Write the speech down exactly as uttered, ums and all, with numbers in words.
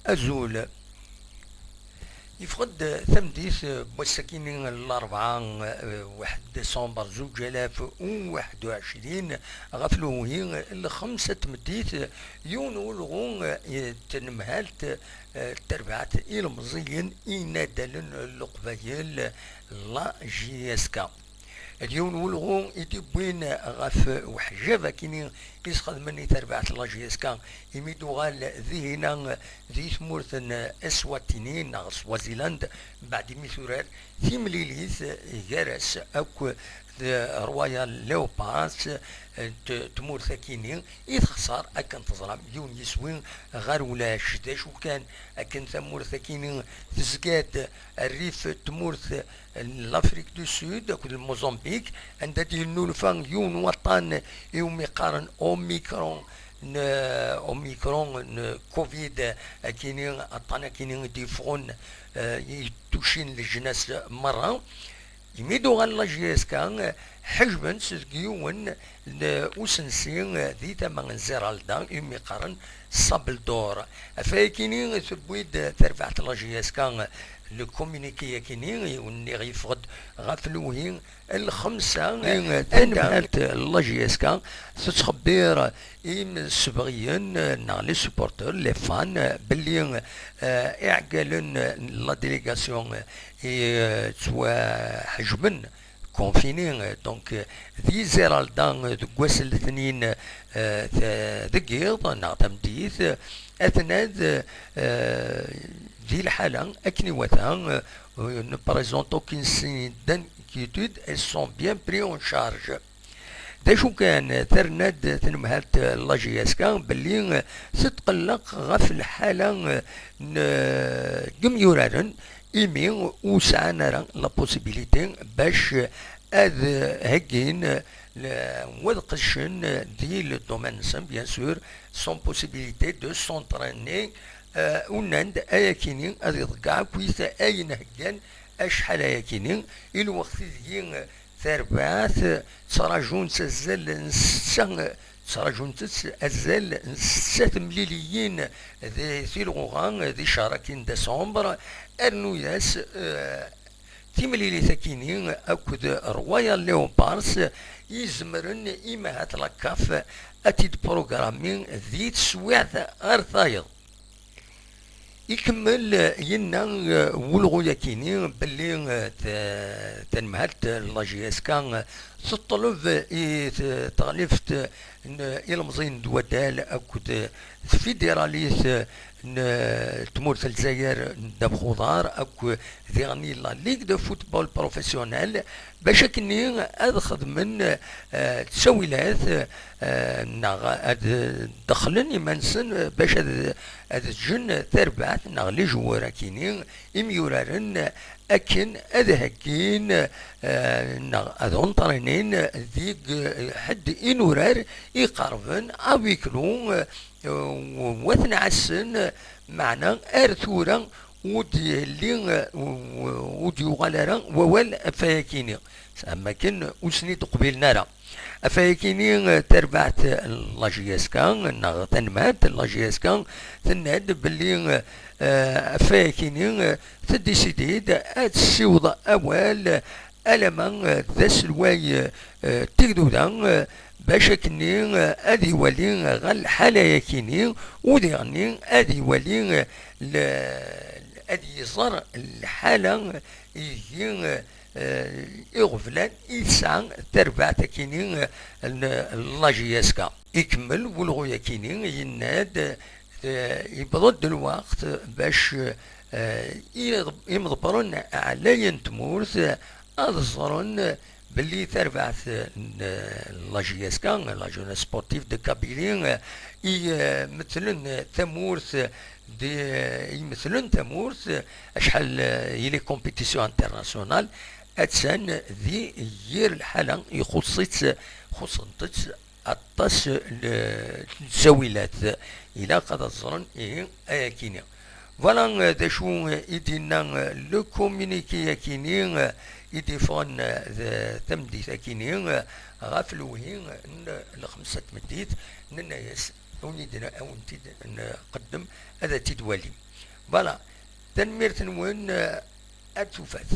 Azul. Yeffeɣ-d tameddit n wass-akini n larebɛa, eh, waḥed décembre zuǧ alaf u waḥed u ɛecrin, ɣef lewhi n lxemsa n tmeddit, yiwen n ulɣu, eh, n tnemhalt, eh, n terbaɛt ilemẓiyen inaddalen n Leqbayel, la J S K. D yiwen n ulɣu i d-iwwin ɣef uḥjab akini i sxedmen i terbaɛt n la J S K, imi d-uɣal dihina di tmurt n Eswatini neɣ Swaziland, mbeɛd imi turar timlilit gar-as akked Royal Leopards n t-, tmurt akini i texṣer, akken teẓram, yiwen yiswi ɣer ulac. D acu kan, akken tamurt akini tezga-d rrif n tmurt n l'Afrique du Sud akked Mozambique, anda d-yennulfa yiwen waṭṭan iwumi qqaren Omicron n, Omicron n covid akini, aṭṭan akini i d-yeffɣen, eh, i tucin leǧnas merra. Imi d-uɣal la J S K, ḥejben-tt deg yiwen n usensi di tama n Zeralda, imi qqaren Sable d'Or. Ɣef wayakini tewwi-d terbaɛt la J S K le communiqué-yakini, i wen-nniɣ yeffeɣ-d ɣef lewhi n lxemsa, anda tanebhalt la J S K tettxebbir imsebɣiyen neɣ les supporters, les fans, belli, eh, iɛeggalen n la délégation i, eh, ttwaḥejben, confinés, donc, eh, di Zeralda, eh, deg wass n letnin, eh, ta-, deg yiḍ neɣ tameddit, eh, aten-ad, eh, di lḥala akken iwata, eh, ne présente aucun signe d'inquiétude et sont bien pris en charge. D acu kan, terna-d tnemhalt la J S K belli tetqelleq ɣef lḥala n yimyuraren, imi ur sɛan ara la possibilité bac ad heggin, ad qeccen di le domaine-nsen, bien sûr, sans possibilité de s'entraîner, eh, unnan-d ayakini ad iḍeggeɛ akkit ayen heggan acḥal ayakini, i lweqt ideg terbaɛt, ttrajunt azal n setta, ttrajunt-tt azal n setta temliliyin di tilɣuɣa di ccher-agi n décembre, rnu-yas, eh, timlilit-akini akked Royal Leopards, izemren imahat la CAF ad t-id-programmi di teswiɛt ar tayeḍ. Ikemmel, eh, yenna, eh, wulɣu-yakini belli, eh, t-, tanemhalt n la J S K, eh, teṭleb i t-, teɣlift n ilemẓiyen n waddal akked tfidiralit n tmurt n Lezzayer n ddabex uḍar akked diɣen la Ligue de football professionnel, bac akkenni ad xedmen, eh, ttawilat, eh, neɣ ad dexlen iman-nsen, eh, bac ad, ad ǧǧen tarbaɛt neɣ les joueurs akini, imyuraren, akken ad heggin, eh, neɣ ad entraînin deg, eh, ḥedd inurar iqerben à huis clos, eh, u ad ten-ɛassen, meɛna ar tura ur d-yelli, ur d-yuɣal ara wawal ɣef wayakini, am akken ur sen-id-qbilen ara. Ɣef wayakini, tarbaɛt n la J S K, neɣ tanmalt n la J S K, tenna-d belli, eh, ɣef wayakini, eh, teddisidi-d ad tessiweḍ awal alama, eh, d aselway, eh, n tegduda, eh, bac akkenni, eh, ad iwali, eh, ɣer lḥala-yakini, u diɣenni ad iwali, eh, l-, ad iẓer lḥala, eh, ideg, eh, iɣeblan i tesɛa terbaɛt-akini, eh, n la J S K. Ikemmel wulɣu-yakini, yenna-d, eh, yewweḍ-d lweqt bac, eh, i-, imḍebbren ɛlayen n tmurt ad ẓren belli tarbaɛt n la J S K, la Jeunesse Sportive de Kabylie, i, eh, imetlen tamurt, di, imetlen tamurt, acḥal, eh, i les compétitions internationales, attan di yir lḥala, ixuṣṣ-itt, xuṣṣent-tt aṭas n ttawilat. Ilaq ad ẓren ihi ayakini. Voilà, eh, d acu, eh, i d-yenna, eh, le communiqué-yakini, eh, i d-iffɣen, eh, d tameddit-akini, eh, ɣef lewhi n lxemsa n tmeddit, nenna-yas awen-id-, awen-t-id-nqeddem ad tt-id-walim. Voilà. Tanemmirt-nwen, eh, ar tufat.